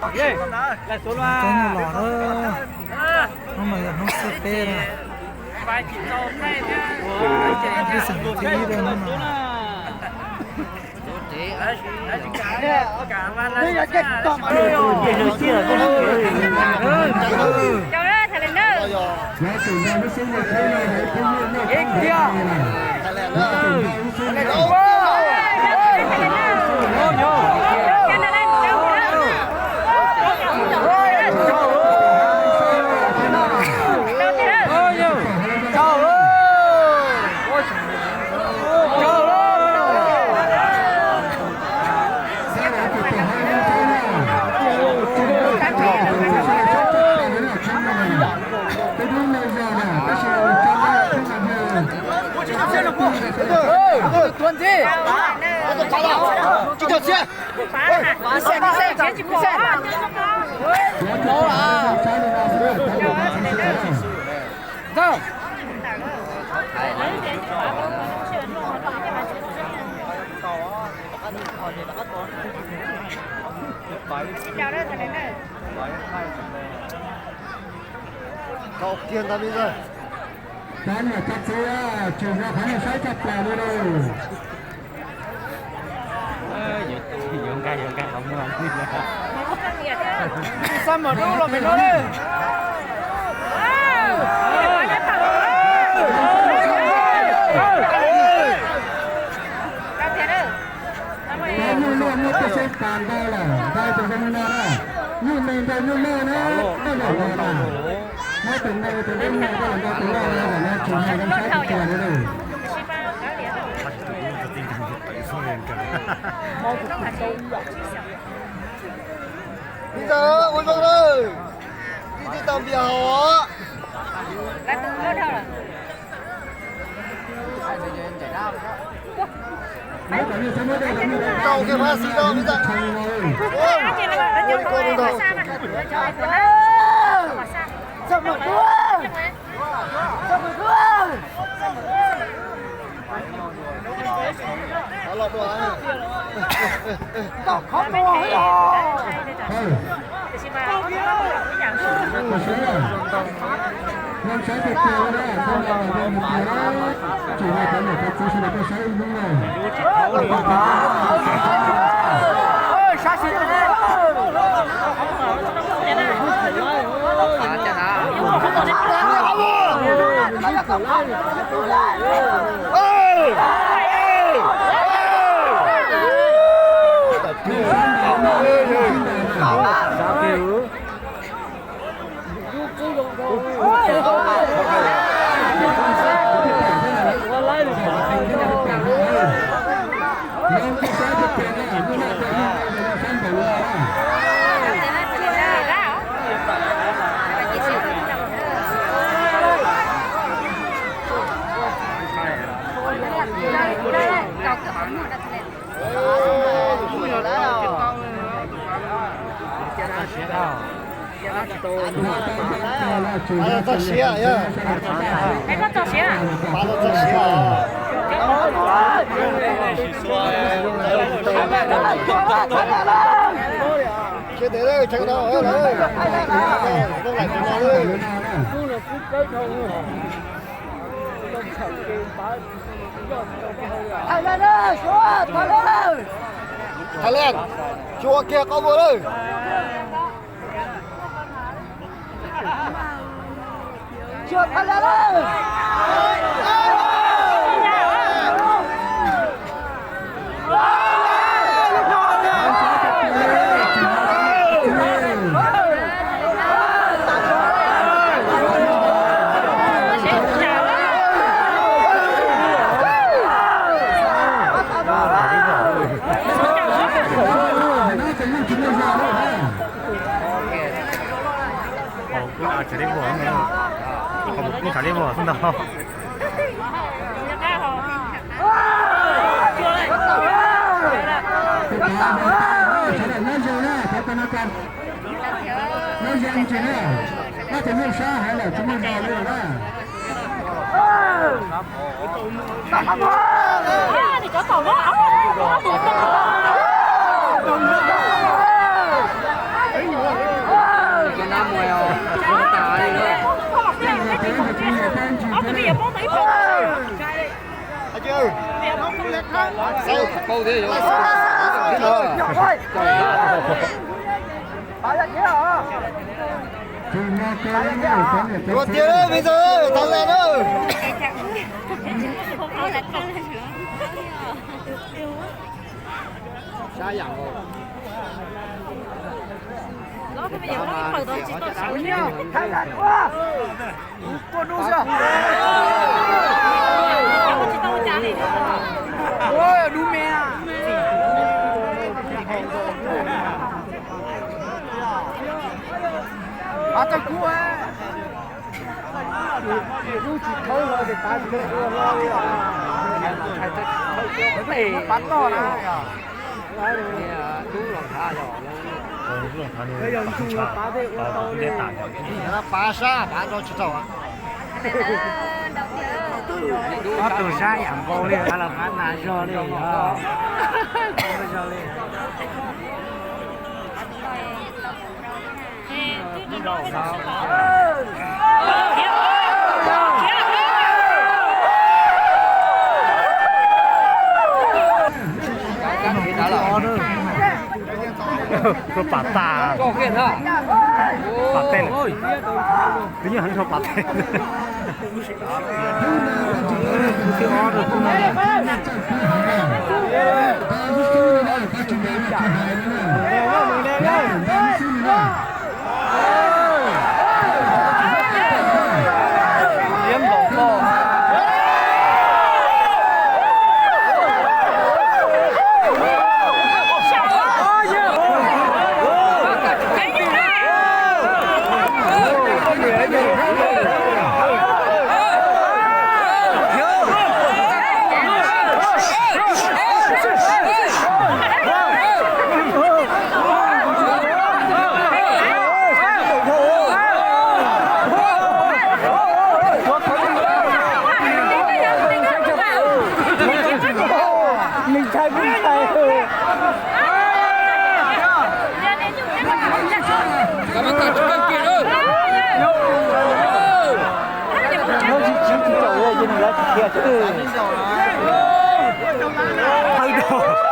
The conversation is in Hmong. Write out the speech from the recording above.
Cov nyuj los na, hnub no yog hnub xiab peb na. Ib xeem thib ib hnub no. Tau kiag ntawd li lawm. Cov niam cov txiv, tseem yog qhov nej saib tshaj plaws li lauj. Yuav nkag yuav nkag qhov muag li. Xab mos dub los pem no lawm. Cov nyuj noj muaj pej xeeb tas ntau lawm, ntau tus zoo li no na. Nyuj me ntau nyuj noj na, noj zaum no na. Muab tus me tus dub noj, ntau tus noj na, zaum no tsis noj zoo saib tsis tuag li lauj. Ib ntawd ua zoo lawm, ib tib tau npias hos. Tau kiag pab xib rau ib ntawd. Txog siav, txog siav. Siav tes, Thailand, tsis ua kiag qhov muag lawm. Kuv tham li vog xwb ntag. Nyob zoo na, nyob zoo tsis na, nyob tsis muaj sab hais lawm tsis muaj zog li na. Ua tiag, me ntxawg, tag lawm na. Pab toj na. Pab sab pab nrau tsis tau. Ob tug sab yam nkaus li, qab los qab nas zog li os. Rau pam tas, pam teg, twb yog heev rau pam teg. Neeg ntshai kuj ntshai. Lawv tsis tsis tsis tau, ces nws lawv tsis qhia xwb. Thawb rau.